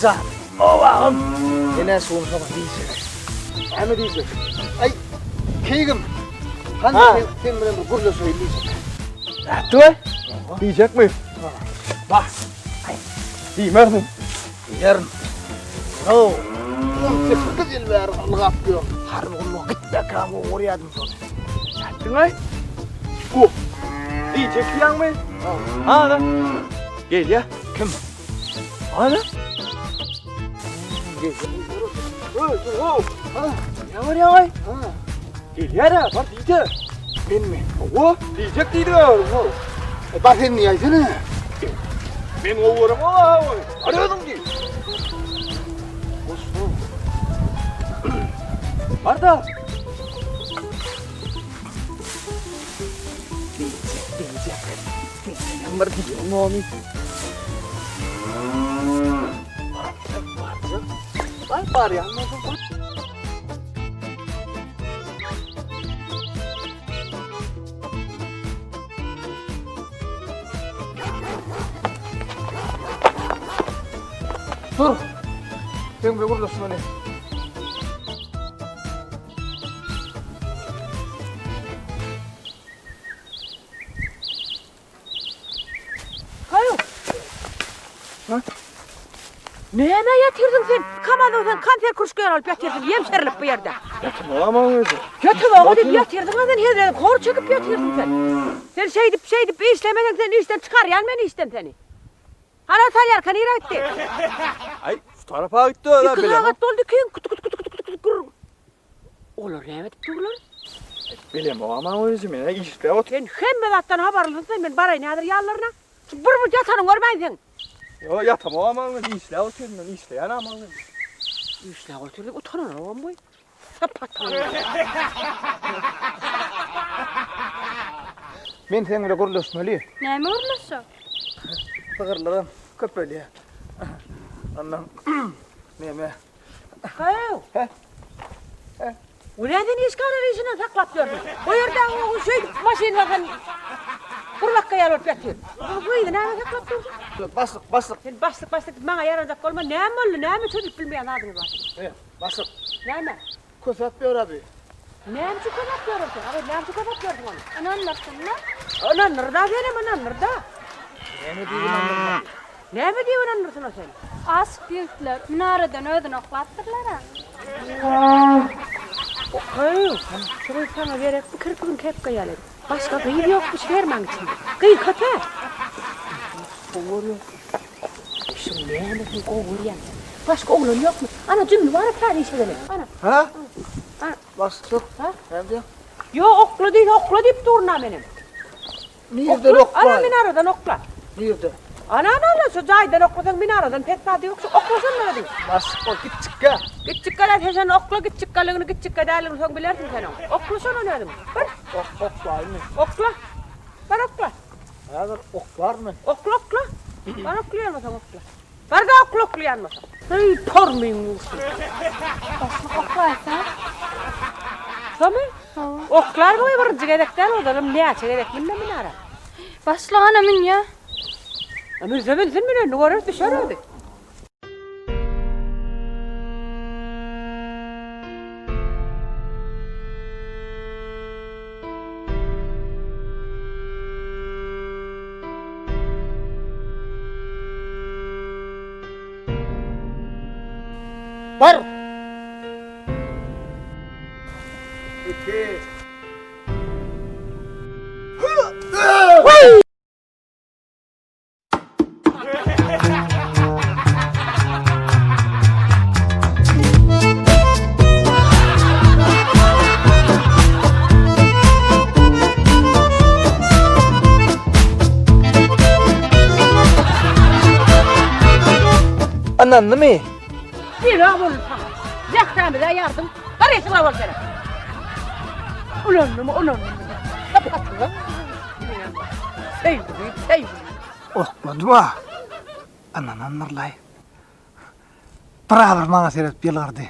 jan. Ow agam. Men-ä şu gün saňa diýjek. Näme diýjek? Aý, keýgim. Hany sen, sen bilen bir gürleşeýin diýjek. Nätdi? Diýjekmi? Bah. Aý, diýmersiň. Diýerin. Ow, 18 ýyl bäri ylgap ýörün. Harby gulluga gitmäkäm gowy görýärdim şony. Nätdiň-aý? Bu. Diýjek diýýäňmi? Ana. Gelýä. Kim? Ana. Ne barýaň-aý? Gelýär-ä, bar diýde. Menmi? Hawa, diýjek diýdi-ä. Bar sen diýäýsene. Men gowy göremok-a ony. Bar özüň diý. Bar-da. Diýjek, diýjek. Diýsenem bir diýemok. Barjak, barjak. Bar, barýan bolsaň bar. Dur. Sen bir gürleşmeli. Haýu. Ha? Näme ýatyrdyň sen? Kamazyň sen kanser kürşkän alyp ýatyrdyň, ýem serilip bu ýerde. Ýatmagam özi. Ýatamaga diýip ýatyrdyň sen hezret hor çekip ýatyrdyň sen. Sen şeýdip şeýdip işlemeseň sen işden çykarýan men işden seni. Hana salýarka nirä gitdi? Aý, şu tarapa gitdi özi Iki sagat boldy kiň küt küt küt küt küt küt gür. Olar näme edip durlar? Bilemok ama özi men işde otur. Sen hemme zatdan habarlysyň sen men baraýyn häzir ýanlaryna. Şu bir bir ýatanyňy görmäýin seň. Ýok ýatamok ama özi işläp otyryn men işleýän ama özi. Işläp otyr diýip utananogam bu. Sapatan. Men seň bilen gürleşmeli. Näme gürleşjek? Sygyrlaram köpelýär. Ondan neme? Haw. He? O näden işgärleri işinden saklap ýörsüň? O ýerde o şeýdip maşyn basan gurbakga ýaly bolup ýatyr. Bu gyzy näme saklap dursuň? Başlyk, başlyk. Sen başlyk başlyk diýip maňa ýaranjak bolma. Näme boldy? Näme çözüp bilmeýän zadyňyz bar? He, başlyk. Näme? Kösäp ýör abi. Näme üçin kösäp ýör ol sen? Agyz näme üçin kösäp ýörsüň ony? Ynandyrsyn-da. Ynandyr-da senem ynandyr-da. Näme diýip ynandyrmaly? Näme diýip ynandyrsyň o seni? Aşyk ýigitler minaradan özüni oklapdyrlar-a. Okaý, şu gyz saňa gerek, bu kirpigini kepge ýaly edip. Başga gyz ýok bu fermaň içinde. Gyz köp-ä. Gowy görýän. Şuň nämesini gowy görýäň sen? Başga oglan ýokmy? Ana jümli bar-a täze işe gelen. Ana. Hä? Ana. Başlyk. Hä? Näme diýýäň? Ýok, okla diýse okla diýip durun-a menem. Nirden Okla, ana oklaý? minaradan okla. Nirde? Ana ana ana şu jaýdan oklasaň minaradan pes zady ýok şu oklasana özüň. Başlyk bol gitjikkä. Gitjikkä sen şony okla gitjikkäligini gitjikkä däldigini soň bilersiň sen oň. Okla şony özüň. Bar. Ok oklaýynmy? Okla. Bar okla. Häzir oklaryn men. Okla okla. Bar oklaýan bolsaň okla. Bar-da okla oklaýan bolsaň. Eý pormyň ursun. Başlyk oklaýsa. Şomy? Hawa. Oklar bu birinji gezek däl ozalam näçe gezek münde minara. Başlyk ana münýä. Münse münsün münenini görer düşer özi. Bir. Iki. Ynandymy? Bela bolsun saňa. Zährämize ýardyň. Bar eşiňe bol seniň. Ulandymy, ulandymy. Tapatdyň. Söýgüli, söýgüli. Oklady-ba. Ynanandyrlaý. Birader maňa seredip ýylgyrdy.